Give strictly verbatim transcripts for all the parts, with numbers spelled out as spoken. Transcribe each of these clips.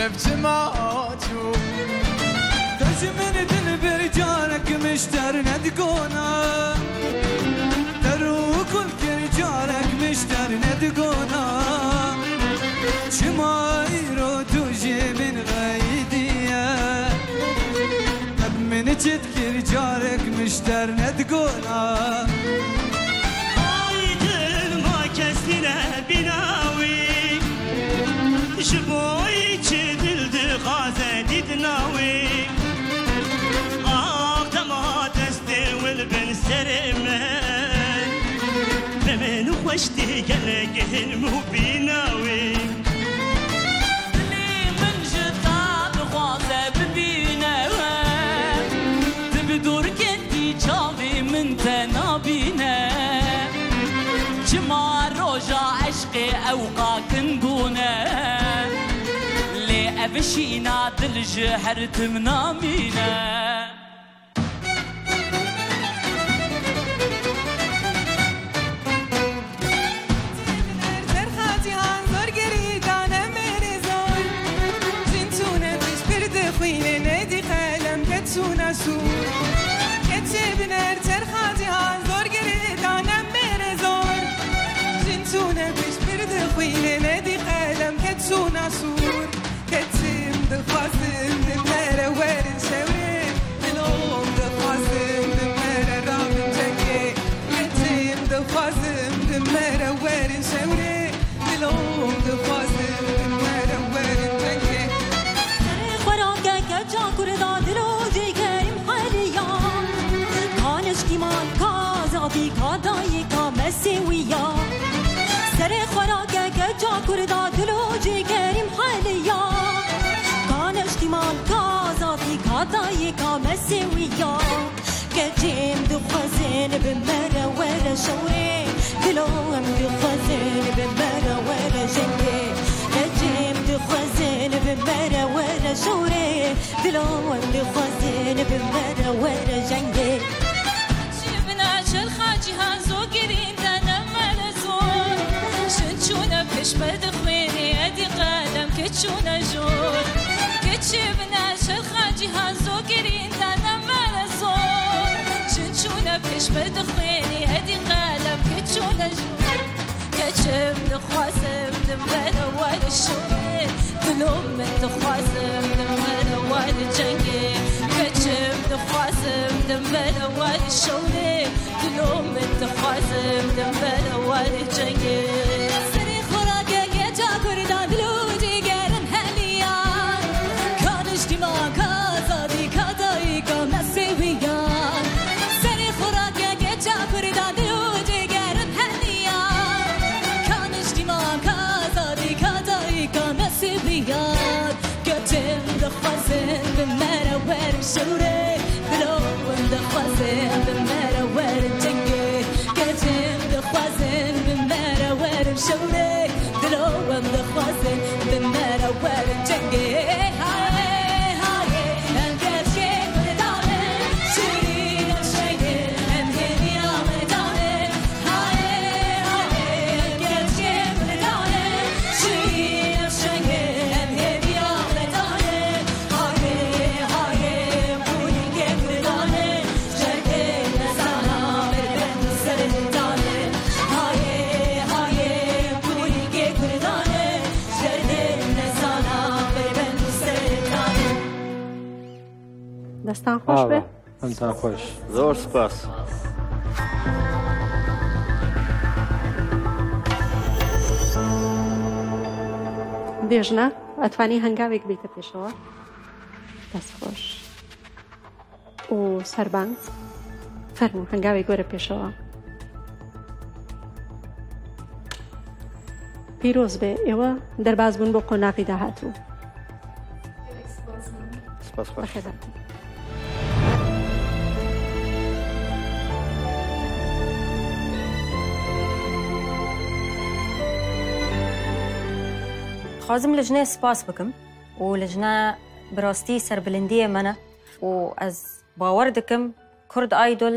Ev çima çû? Te ji min dilbir carek min ji te re nedigona. Te rû kul kir carek min ji te re nedigona. Çima îro tu ji min xeyidiye? Te bi min çi dikir carek min ji te re nedigona. Ay dil ma kes nîne bîna wî. Ji bo çi dil dixwaze dîtina wî. Ax dema destê wî li bin serê min. Bi min xweş tê gelek hin mûbîna wî. Dilê min ji te dixwaze bibîne. Tu bi dûr ketî çavê min te nabîne. Çima roja eşqê ewqa kin bûne? Lê ev şîna dil ji her tim namîne. Çerxa cîhan zor girî dane mêrê zor. Jin çûne pişt pir dixwîne, nedî qelem ket çûne şûr. Keçê biner çerxa cîhan zor girî dane mêrê zor. Jin çûne pişt pir dixwîne, nedî qelem ket çûne şûr. Keçim dixwazim bi me re werin şewrê, dilom dixwazim bi me re rabin cengê. Keçim dixwazim bi me re werin şewrê, dilom dixwazim bi me re werin cengê. Serê xwe rake keça Kurda dilo cêgerim heliya. Ka niştiman, ka azadî, ka dayika mesê wî ya. Serê xwe rake keça Kurda dilo cêgerim heliya. Ka niştiman, ka azadî, ka dayika mesê wî ya. Keçê em dixwazin bi me re were şewrê, dilo em dixwazin bi me re were jengê. Keçê em dixwazin bi me re were şewrê, dilo em dixwazin bi me re were jengê. Çi bina çerxa cîhan zor girîn dane me re zor. Jin çûne pêş me dixwênî, edî qelem ki çûne jor. Keçê bina çerxa cîhan zor girîn dane me re zor. Jin çûne pêş me dixwênî, edî qelem ki çûne jor. Keçim dixwazim di me re were şewrê, dilo min dixwazim di me re were cengê. Keçim dixwazim di me re were şewrê, dilo min dixwazim di me re were cengê. Serê xwe rake keça Kurda dilo cêgerim heliya. Ka niştiman, ka azadî, ka dayika mesê wî ya. Serê xwe rake keça Kurda dilo cêgerim heliya. Ka niştiman, ka azadî, ka dayika mesê wî ya. Keçim dixwazin bi me re werin şewrê, dilo em dixwazin bi me re werin cengê. Keçim dixwazin bi me re werin şewrê, dilo em dixwazin bi me re werin cengê. Hayê, hayê, em keçê Kurdan in, şirîn û şengê, em hêviya Kurdan in. Hayê, hayê, em keçê Kurdan in, şirîn û şengê, em hêviya Kurdan in. Hayê, hayê, em qûlîkê Kurdan in, şerdê nezana berbend û serê Kurdan in. Hayê, hayê, em qûlîkê Kurdan in, şerdê nezana berbend û serê Kurdan in. Destan xweş be. Ava, em tan xweş. Zor spas. Dêjne, etwanî hengavek bête pêşewa. Dest xweş. Û serbang. Fermû, hengavek were pêşewa. Pîroz be, êwe derbas bûn bo qonaxî dahatû. Spas xweş. Bixêr hatin. Dixwazim lijnê spas bikim û lijne bi rastî serbilindiyê me ne û ez bawer dikim Kurd Idol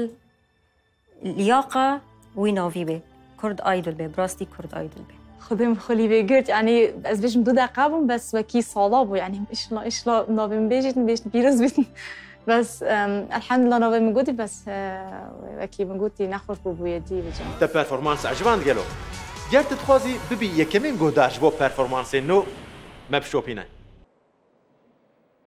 liyaqa wî navî bê. Kurd Idol bê, bi rastî Kurd Idol bê. Xwedê min xwelî vê girt, yanî ez bêjim du deqa bûm, bes wekî sala bû, yanî îşla, îşla navê min bêjîtin, bêjin pîroz bîtin. Bes, em, elhamdulillah navê min gotî, bes, e, wekî min gotî nexweş bû bûye dî vêca. Te performansa ji van digelo. Ger tu dixwazî bibî yekemîn guhdar ji bo performansên nû, me bişopîne.